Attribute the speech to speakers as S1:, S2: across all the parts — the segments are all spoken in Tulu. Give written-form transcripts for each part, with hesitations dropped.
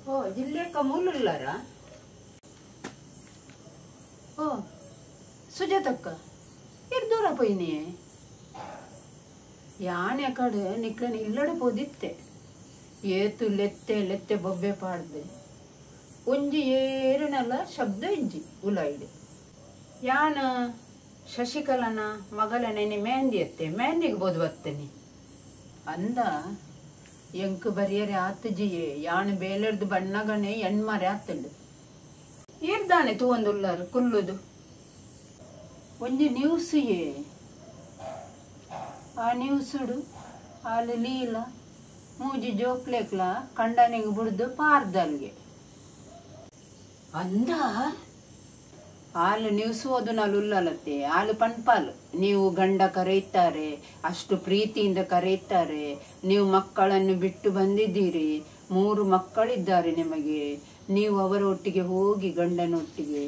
S1: ಓ ಜಿಲ್ಲೆಕ ಮೂಲುಲ್ಲಾರ ಓ ಸುಜಾತಕ್ಕ ಇರ್ ದೂರ ಪೋಯಿನಿ ಯಾನೆ ಕಡೆ ನಿಕ್ಲನ ಇಲ್ಲಡೆ ಪೋದಿತ್ತೆ ಏತು ಲೆತ್ತೆ ಲೆತ್ತೆ ಬೊಬ್ಬೆ ಪಾಡ್ದೆ ಒಂಜಿ ಏರುನಲ್ಲ ಶಬ್ದ ಇಜ್ಜಿ ಉಲಾಯಿಡು ಯಾನ ಶಶಿಕಲನ ಮಗಲ ನೆನೆ ಮೆಹಂದಿ ಎತ್ತೆ ಮೆಹಂದಿಗೆ ಬೋದು ಬತ್ತನಿ ಅಂದ ಎಂಕ್ ಬರಿಯರೆ ಆತುಜಿಯೇ ಯಾನು ಬೇಲೆರ್ದು ಬಣ್ಣಗನೆ ಎಣ್ಮರೆ ಆತಂಡು ಏರ್ದಾನೆ ತೂವೊಂದುಲ್ಲಾರು ಕುಲ್ಲುದು ಒಂಜಿ ನ್ಯೂಸುಯೇ ಆ ನ್ಯೂಸುಡು ಆಲು ಲೀಲ ಮೂಜಿ ಜೋಕ್ಲೆಕ್ಲ ಕಂಡನಿಗೆ ಬುಡ್ದು ಪಾರ್ದಲ್ಗೆ ಅಂದ ಹಾಲು ನ್ಯೂಸ್ ಓದುನಾಲು ಉಲ್ಲಲತ್ತೆ ಹಾಲು ಪನ್ಪಾಲು ನೀವು ಗಂಡ ಕರೆಯುತ್ತಾರೆ ಅಷ್ಟು ಪ್ರೀತಿಯಿಂದ ಕರೆಯುತ್ತಾರೆ ನೀವು ಮಕ್ಕಳನ್ನು ಬಿಟ್ಟು ಬಂದಿದ್ದೀರಿ 3 ಮಕ್ಕಳಿದ್ದಾರೆ ನಿಮಗೆ ನೀವು ಅವರ ಒಟ್ಟಿಗೆ ಹೋಗಿ ಗಂಡನೊಟ್ಟಿಗೆ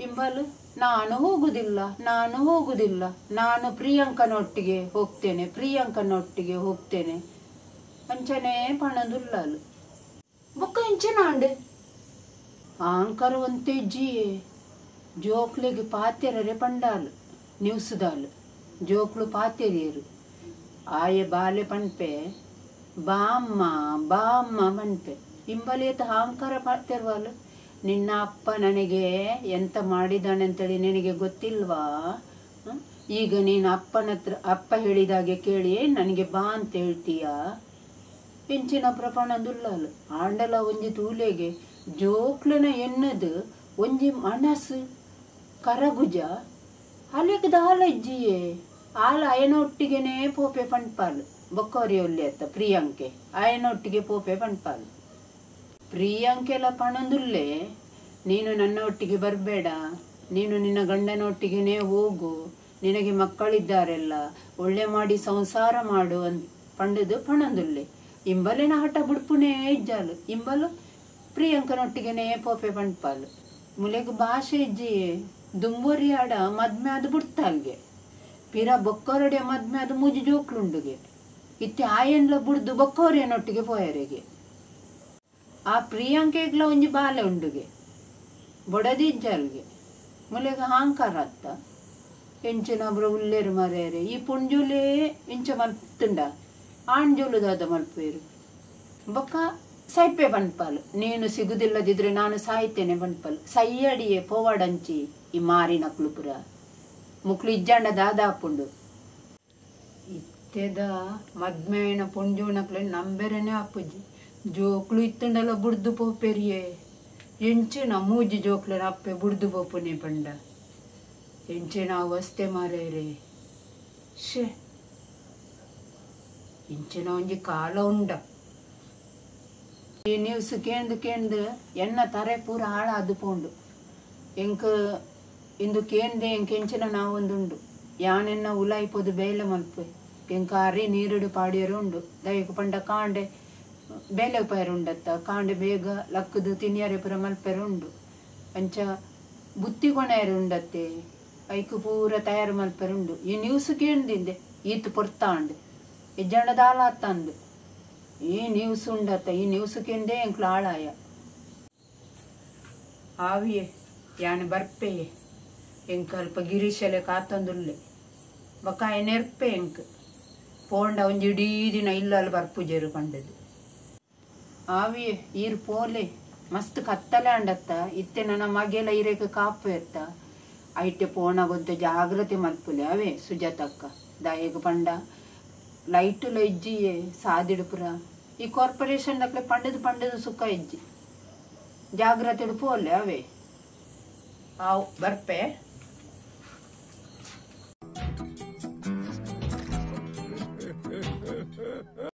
S1: ಇಂಬಲು ನಾನು ಹೋಗುದಿಲ್ಲ ನಾನು ಹೋಗುದಿಲ್ಲ ನಾನು ಪ್ರಿಯಾಂಕನೊಟ್ಟಿಗೆ ಹೋಗ್ತೇನೆ ಪ್ರಿಯಾಂಕನೊಟ್ಟಿಗೆ ಹೋಗ್ತೇನೆ ಅಂಚನೆ ಪಣದುಲ್ಲಾಲು ಬೊಕ್ಕ ಇಂಚನಾಂಡು ಆಂಕರ್ ಒಂತೆ ಜಿಯೇ ಜೋಕ್ಲೆಗ್ ಪಾತೆರರೆ ಪಂಡಾಲು ನ್ಯೂಸ್ದಾಲು ಜೋಕ್ಲು ಪಾತೆರಿಯರು ಆಯೆ ಬಾಲೆ ಪನ್ಪೆ ಬಾಮ್ಮ ಬಾಮ್ಮ ಪನ್ಪೆ ಇಂಬಲೇತ ಅಹಂಕಾರ ಪಾತೆರ್ವಾಲು ನಿನ್ನ ಅಪ್ಪ ನನಗೆ ಎಂತ ಮಾಡಿದಾನೆ ಅಂತೇಳಿ ನಿನಗೆ ಗೊತ್ತಿಲ್ವಾ ಈಗ ನೀನು ಅಪ್ಪನ ಹತ್ರ ಅಪ್ಪ ಹೇಳಿದಾಗೆ ಕೇಳಿ ನನಗೆ ಬಾ ಅಂತ ಹೇಳ್ತೀಯಾ ಎಂಚಿನ ಪ್ರಪಣದುಲ್ಲಾಲು ಆಂಡಲ ಒಂಜಿ ತೂಲೆಗೆ ಜೋಕ್ಲನ ಎನ್ನದು ಒಂಜಿ ಮನಸ್ಸು ಕರಗುಜ ಅಲೆಗ್ ದಾಲ ಇಜ್ಜಿಯೇ ಆಲ ಅಯನೊಟ್ಟಿಗೆನೇ ಪೋಪೆ ಪನ್ಪಾಲು ಬೊಕ್ಕೋರಿ ಒಲ್ಲೆ ಅತ್ತ ಪ್ರಿಯಾಂಕೆ ಅಯನೊಟ್ಟಿಗೆ ಪೋಪೆ ಪನ್ಪಾಲು ಪ್ರಿಯಾಂಕೆಲ್ಲ ಪಣದುಲ್ಲೆ ನೀನು ನನ್ನ ಒಟ್ಟಿಗೆ ಬರಬೇಡ ನೀನು ನಿನ್ನ ಗಂಡನೊಟ್ಟಿಗೆನೇ ಹೋಗು ನಿನಗೆ ಮಕ್ಕಳಿದ್ದಾರೆಲ್ಲ ಒಳ್ಳೆ ಮಾಡಿ ಸಂಸಾರ ಮಾಡು ಅಂತ ಪಂಡದು ಪಣದುಲ್ಲೆ ಇಂಬಲೇನ ಹಠ ಬುಡ್ಪುನೇ ಇಜ್ಜಾಲು ಇಂಬಲು ಪ್ರಿಯಾಂಕನೊಟ್ಟಿಗೆನೇ ಪೋಪೆ ಪನ್ಪಾಲು ಮುಲೆಗ್ ಭಾಷೆ ಇಜ್ಜಿಯೇ ದುಂಬೊರಿಯಾಡ ಮದ್ಮೆ ಅದು ಬುಡ್ತಾಲ್ಗೆ ಪಿರ ಬೊಕ್ಕೋರಡೆ ಮದ್ಮೆ ಅದು ಮೂಜಿ ಜೋಕ್ಲುಂಡುಗೆ ಇತ್ತೆ ಆಯನ್ಲ ಬುಡ್ದು ಬೊಕ್ಕೋರಿಯನೊಟ್ಟಿಗೆ ಪೋಯರೆಗೆ ಆ ಪ್ರಿಯಾಂಕೆಗ್ಲ ಒಂಜಿ ಬಾಲೆ ಉಂಡುಗೆ ಬೊಡದಿಜ್ಜಲ್ಗೆ ಮುಲೆಗ್ ಹಾಂಕಾರ ಅತ್ತ ಎಂಚಿನ ಒಬ್ರು ಉಲ್ಲೇರು ಮರೇರೆ ಈ ಪುಂಜುಲೇ ಇಂಚ ಮಲ್ತುಂಡ ಆಣ್ಜೋಲು ದಾದ ಮಲ್ಪೇರು ಬೊಕ್ಕ ಸೈಪೆ ಪನ್ಪಾಲು ನೀನು ಸಿಗುದಿಲ್ಲದಿದ್ರೆ ನಾನು ಸಾಯ್ತೇನೆ ಪನ್ಪಾಲು ಸೈಯಡಿಯೇ ಪೋವಾಡಂಚಿ ಈ ಮಾರಿನ ಕುಲುಪುರ ಮುಕ್ಳು ಇಜ್ಜಾಂಡ ದಾದಾಪುಂಡು ಇತ್ತೆದ ಮದ್ಮೇನ ಪುಂಜೋನಕ್ಲೆ ನಂಬೆರನೆ ಅಪ್ಪುಜಿ ಜೋಕ್ಲು ಇತ್ತುಂಡಲ ಬುಡ್ದು ಪೋಪೆರಿಯೇ ಎಂಚಿನ ಮೂಜಿ ಜೋಕ್ಲೆನ ಅಪ್ಪೆ ಬುಡ್ದು ಪೋಪುನೆ ಪಂಡ ಎಂಚಿನ ಅವಸ್ಥೆ ಮಾರೇರೆ ಶೇ ಇಂಚಿನ ಒಂಜಿ ಕಾಲ ಉಂಡ ಈ ನ್ಯೂಸ್ ಕೇಂದು ಕೇಂದು ಎನ್ನ ತರೆ ಪೂರ ಹಾಳಾದು ಪೋಂಡು ಎಂಕ್ ಇಂದು ಕೇಂದೆ ಎಂಕ್ ಎಂಚಿನ ನಾವೊಂದುಂಡು ಯಾನೆನ್ನ ಉಲಾಯಿಪೋದು ಬೇಲೆ ಮಲ್ಪೆ ಎಂಕ ಅರಿ ನೀರುಡು ಪಾಡಿಯರು ಉಂಡು ದಯಕು ಪಂಡ ಕಾಂಡೆ ಬೇಲೆ ಪೈರು ಉಂಡತ್ತ ಕಾಂಡೆ ಬೇಗ ಲಕ್ಕದು ತಿನಿಯರೆ ಪೂರ ಮಲ್ಪೆರು ಉಂಡು ಅಂಚ ಬುತ್ತಿ ಕೊಣೆಯರು ಉಂಡತ್ತೆ ಐಕು ಪೂರ ತಯಾರು ಮಲ್ಪೆರು ಉಂಡು ಈ ನ್ಯೂಸ್ ಕೇಂದಿಂದೆ ಈತು ಪೊರ್ತಾಂಡು ಇಜ್ಜಂಡ ದಾಲ ತಂದು ಈ ನ್ಯೂಸ್ ಉಂಡತ್ತ ಈ ನ್ಯೂಸ್ ಕೇಂದೆ ಎಂಕ್ಲು ಹಾಳಾಯ ಆವಿಯೇ ಯಾನು ಬರ್ಪೆಯೇ ಎಂಕ್ ಅಲ್ಪ ಗಿರೀಶಲೆ ಕಾತೊಂದುಲ್ಲೆ ಬೊಕ್ಕ ನೆರ್ಪೆ ಎಂಕ್ ಪೋಂಡ ಒಂಜಿ ಇಡೀ ದಿನ ಇಲ್ಲಲ್ಲಿ ಬರ್ಪುಜೆರು ಪಂಡದು ಆವಿಯೇ ಈರ್ ಪೋಲೆ ಮಸ್ತ್ ಕತ್ತಲೆ ಅಂಡತ್ತ ಇತ್ತೆ ನನ್ನ ಮಗೆಲ ಇರೇಕ ಕಾಪು ಎತ್ತ ಐಟೆ ಪೋಣಗೊಂತ ಜಾಗ್ರತೆ ಮಲ್ಪುಲೆ ಅವೇ ಸುಜಾತಕ್ಕ ದಾಯಗ ಪಂಡ ಲೈಟುಲ ಇಜ್ಜಿಯೇ ಸಾದಿಡುಪುರ ಈ ಕಾರ್ಪೊರೇಷನ್ ದಕ್ಲೆ ಪಂಡದು ಪಂಡದು ಸುಖ ಇಜ್ಜಿ ಜಾಗ್ರತೆ ಪೋಲೆ ಅವೇ ಆವ್ ಬರ್ಪೆ.